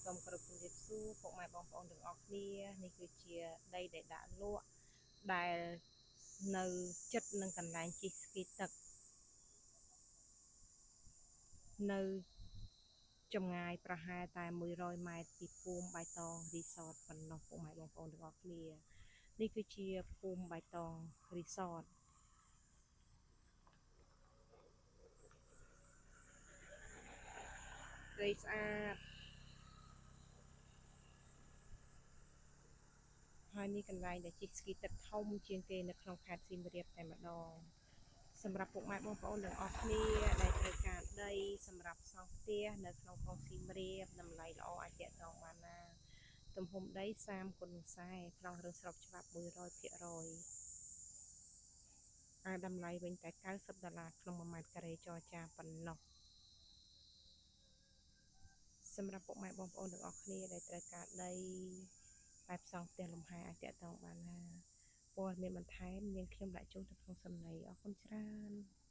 សូមគោរពជម្រាបសួរពុកម៉ែបងប្អូនទាំងអស់គ្នានេះគឺជាដីដែលដាក់លក់ដែលនៅចិត្តនឹងកន្លែងជិះស្គីទឹកនៅចម្ងាយប្រហែលតែ100ម៉ែត្រពីភូមិបៃតងរីសតប៉ុណ្ណោះពុកម៉ែបងប្អូនទាំងអស់គ្នានេះគឺជាភូមិបៃតងរីសតព្រៃស្អាតហើយនេះកន្លែងដែលជិះស្គីទឹកធំជាងគេនៅក្នុងខេត្តសៀមរាបតែម្ដងសម្រាប់ពុកម៉ែបងប្អូនទាំងអស់គ្នាដែលត្រូវការដីសម្រាប់សង់ផ្ទះនៅក្នុងក្រុងសៀមរាបតម្លៃល្អអាចទាក់ទងបានណាទំហំដី30គុណ40ប្លង់រឿងស្របច្បាប់100%អាតម្លៃវិញតែ90ដុល្លារក្នុង1ម៉ែត្រការ៉េចរចាប៉ុណ្ណោះសម្រាប់ពុកម៉ែបងប្អូនទាំងអស់គ្នាដែលត្រូវការដីបែបសង់ផ្ទះលំហែអាចទាក់ទងបានណាព័ត៌មានបន្ថែមនាងខ្ញុំដាក់ចូលទៅក្នុងសំណីអរគុណច្រើន។